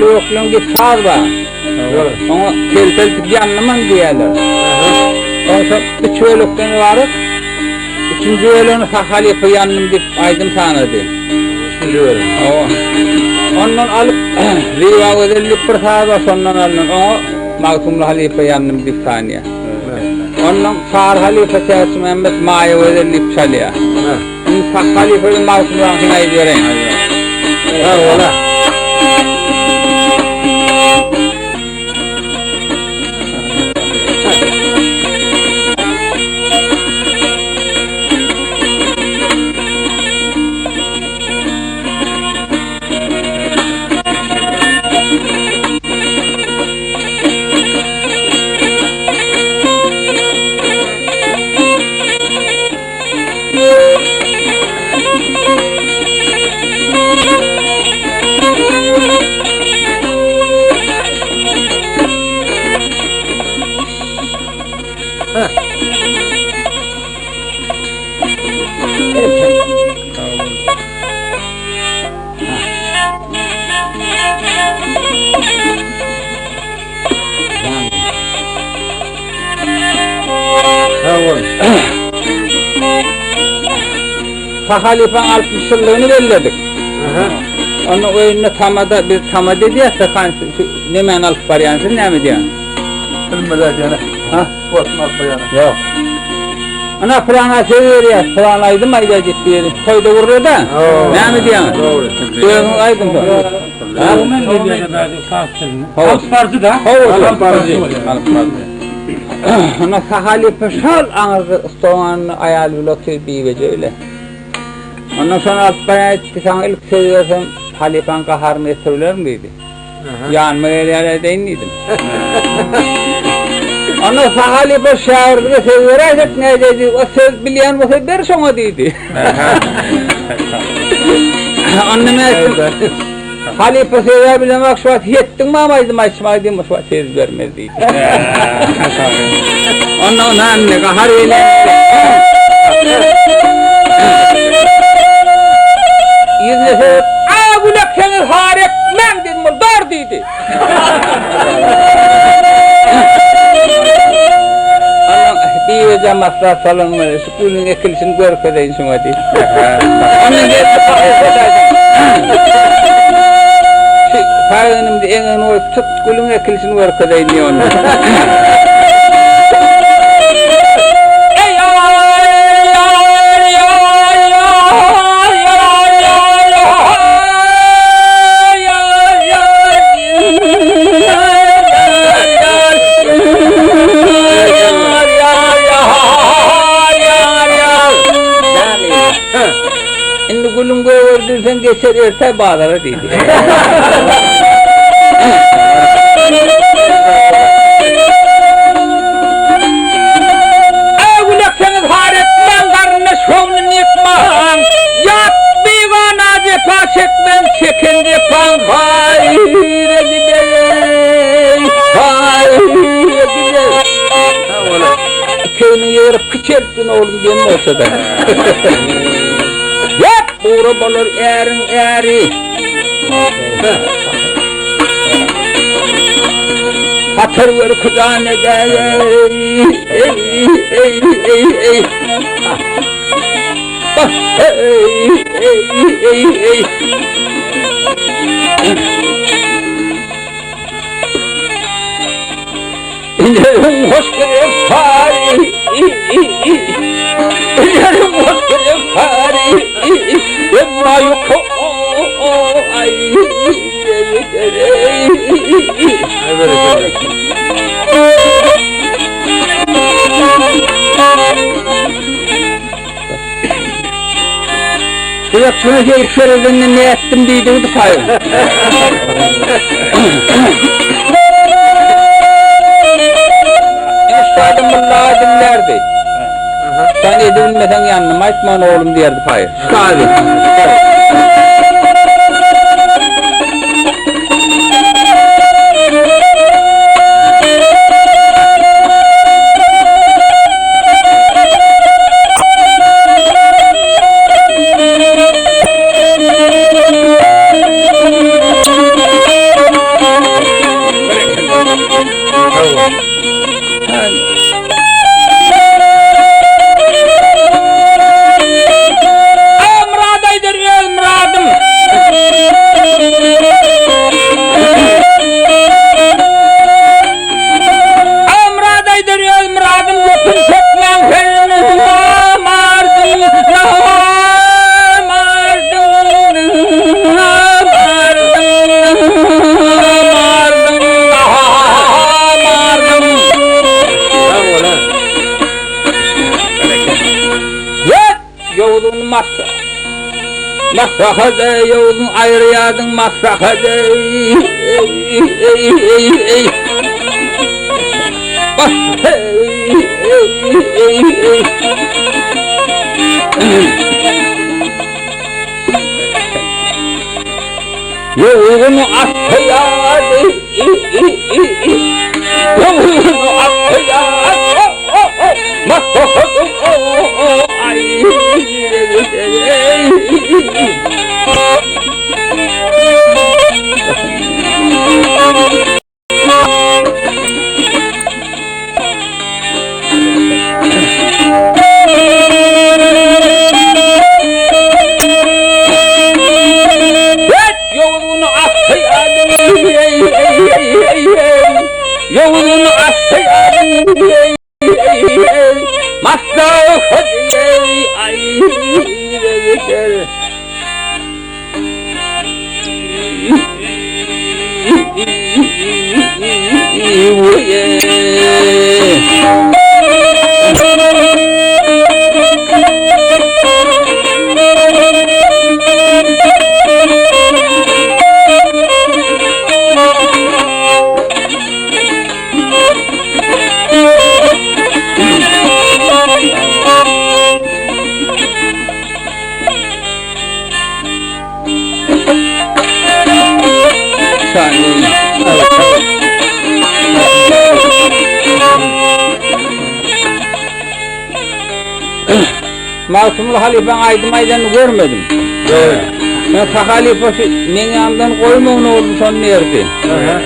Gökleň diýip saz bar. Oňa kelpeldip ýandyman diýýärler. Onsa üç bölekden ybarat. Üçünji bölegini Sahy halypa ýandym diýip aýdym sanady. Üçünji bölek. Hawa. Ondan alyp Zyba gözel diýip bir saz bar, şondan alnan. Oňa Magtymguly halypa ýandym diýip sanýar. Ondan Çary halypa Täçmämmet Maýa gözel diýip çalýar. Indi Sahy halypa bilen Magtymgulyňkyny aýdyp bereýin. Sag bol-a. Sag bol. Sahalypaň 60 ýyllygyny belledik. Onda öýünde tamada biz tamada diýýäs-de şu nemäni alyp barýan siz näme diýýän? Bilmez diýene. Ha? Sportuny alyp barýan. Ýok. Ana pylana söz berýäs, pylan aýdym aýdýar diýip bir toýda gurra-da. Näme diýýäň? Dogry. Özüňiz aýdyň. Alyp barjy da. Alyp barjy. Alyp barjy. Ana Sahalypa şol aňyrda stolanyny aýaly bile otyr bibeje bile. Ondan soň alyp barýan aýtdy, saňa ilk söz bersem halypaň gaharyny getiribilerin diýdi. Ýanyma gelýär edeýin diýdim. Ondan Sahalypa şägirdine söz beräýsek nädeýdi, o söz bilýän bolsa ber şoňa diýdi. Onda men aýtdym, Halypa söz-ä bilemok, şu wagt ýetdiň mam aýdym aýtşyma diýdim, şu wagt söz bermez diýdi. Onda näme gahar gelen. Ýüzüne söz, a gülek seni har etmem dedim, ol bar diýdi. Biweje maslahat salanmaly, şu gülüň ekilişini görkezeýin şuňa diýip. Ondan geldi Şu paýynymda eňegini goýup tut, gülüň ekilişini görkezeýin diýip onda. Indi gülüň gögerdilseň geçer erte bazara diýdi. Gülekseňiz har etmäň garyndaş göwnüni ýykmaň. Ýat bigana jepa çekmäň çeken jepaň haýra gideý haýra gideý. Ikigini ýygyryp kiçeltgin oglum diýen bolsa-da. Ýap bugra bolar äriň äri. Hatar gör kudan edäý eý eý eý eý. Eý eý eý eý. Ilerim hoş gelir fari İlerim hoş gelir fari Emma yok ay Kulak şuna gelip seredende ne ettim diýdigidi paýyn. Üstadym mulla dinlerdi. Sen edibilmeseň ýanyma aýtman oglum diýerdi paýyn. Üstady. Murad aýdar öz myradym. Murad aýdar öz myradym gepin çekmäň sen namardyň namardyň namardyň namardyň namardyň. Sag bol ha. Ýet ýowuzyn masa. Maslahat eý ýowuzyn aýyrýadyň maslahat eý eý eý eý eý. Bas eý eý eý eý. Ýowuzyn atýar eý eý eý eý. Ýowuzyn atýar maslahat aý eý. Magtymguly halypaň aýdym aýdanyny görmedim. Dogry. Men Sahy halypa şu meň ýanymdan goýmagyny boldy şony berdi. Aha.